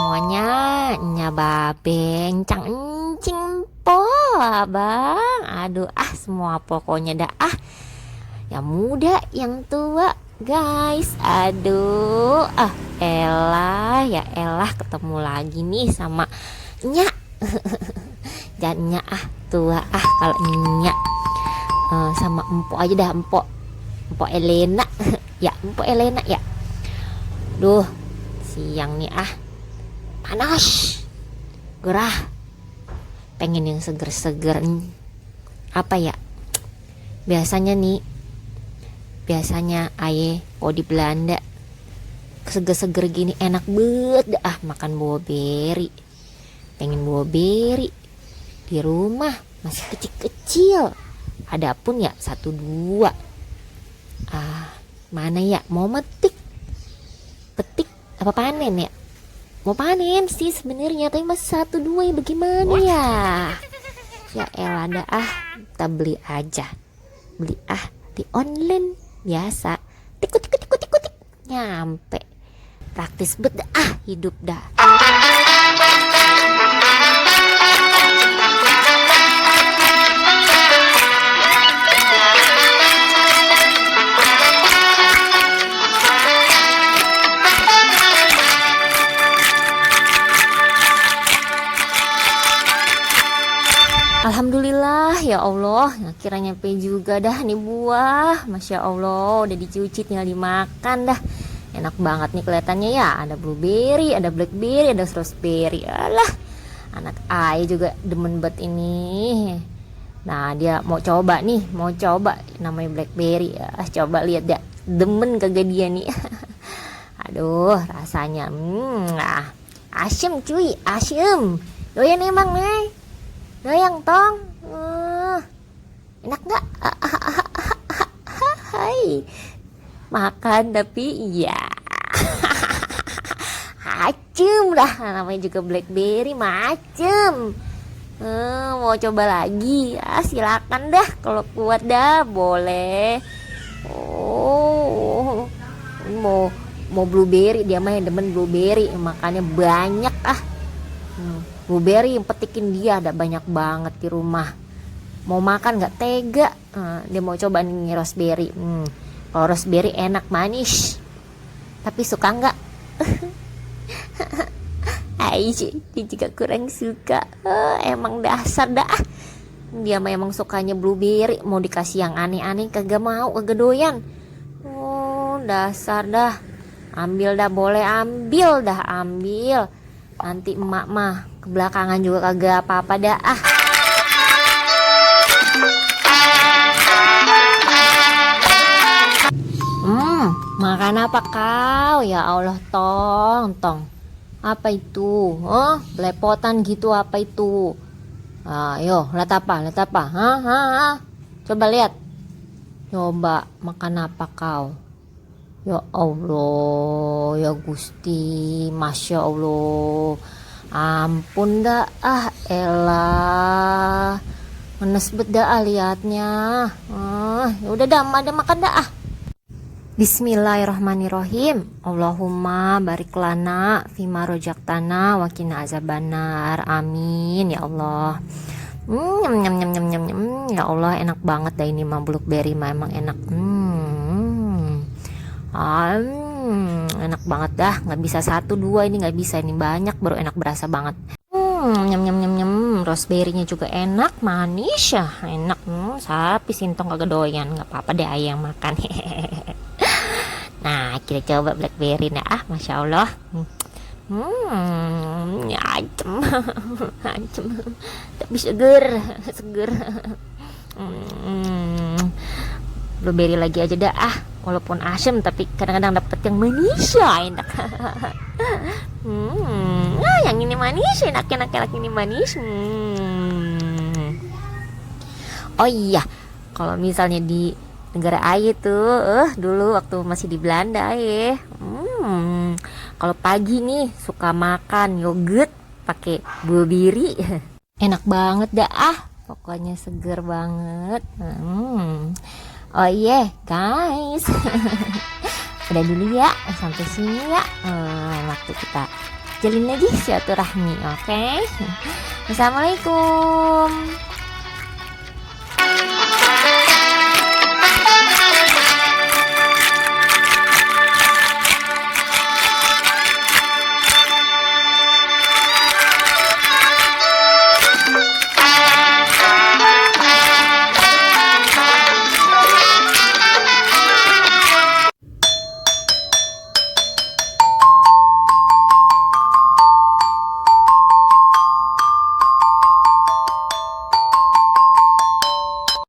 semuanya. Nya babeng cang encing po abang. Aduh semua pokoknya dah yang muda yang tua guys. Aduh elah ya elah, ketemu lagi nih sama Nya. Dan Nya tua kalau Nya sama empok aja dah, empok Elena. Ya empok Elena ya. Duh siang nih panas gerah, pengen yang seger-seger. Apa ya, biasanya aye kalau di Belanda seger-seger gini enak banget makan buah beri. Pengen buah beri, di rumah masih kecil-kecil, adapun ya 1-2. Mana ya, mau petik apa panen ya? Mau panen sih sebenarnya, tapi masih 1-2 ya, bagaimana ya? Ya elah kita beli aja, di online biasa, tikut nyampe, praktis bet hidup dah. Alhamdulillah ya Allah, akhirnya nyampe juga dah nih buah. Masya Allah, udah dicuci tinggal dimakan dah. Enak banget nih kelihatannya ya. Ada blueberry, ada blackberry, ada strawberry. Alah, anak ayah juga demen banget ini. Nah dia mau coba namanya blackberry. Coba lihat ya, demen kagak dia nih. Aduh rasanya asem cuy, asem. Doyan emang nih, doyang tong. Enak nggak? Hai, makan tapi iya. Acem dah, namanya juga blackberry macem. Mau coba lagi? Silakan dah, kalau kuat dah boleh. Mau blueberry, dia mah yang demen blueberry, makannya banyak blueberry yang petikin dia ada banyak banget di rumah. Mau makan nggak tega, dia mau coba nih raspberry. Kalau raspberry enak manis, tapi suka nggak? Dia juga kurang suka. Emang dasar dah, dia mah emang sukanya blueberry, mau dikasih yang aneh-aneh kagak mau, kagak doyan. Dasar dah. Ambil dah, boleh ambil. Nanti emak mah kebelakangan juga kagak apa-apa dah. Makan apa kau? Ya Allah, tong. Apa itu? Belepotan gitu, apa itu? Ayo, lihat apa? Coba lihat. Coba makan apa kau? Ya Allah, ya Gusti, Masya Allah. Ampun dah, elah, menes bet dah liatnya. Ya udah dah, ada makan dah. Bismillahirrahmanirrahim. Allahumma barik lana fima rojaktana wa qina azabannar. Amin ya Allah. Ya Allah, enak banget dah ini mah blueberry mah, emang enak. Enak banget dah, nggak bisa 1-2 ini, nggak bisa, ini banyak baru enak, berasa banget. Raspberry-nya juga enak, manis ya, enak. Sapi sintong kagak doyan, nggak apa-apa deh ayah yang makan. Nah kita coba blackberry nah, Masya Allah. Acem tapi seger. Blueberry lagi aja dah walaupun asem tapi kadang-kadang dapet yang manis ya, enak. Yang ini manis, enak ini manis. Oh iya, kalau misalnya di negara ayah tuh dulu waktu masih di Belanda kalau pagi nih suka makan yogurt pakai blueberry. Enak banget dah pokoknya seger banget. Oh iya guys, udah dulu ya, sampai sini ya waktu kita jalin lagi silaturahmi, oke? Assalamualaikum.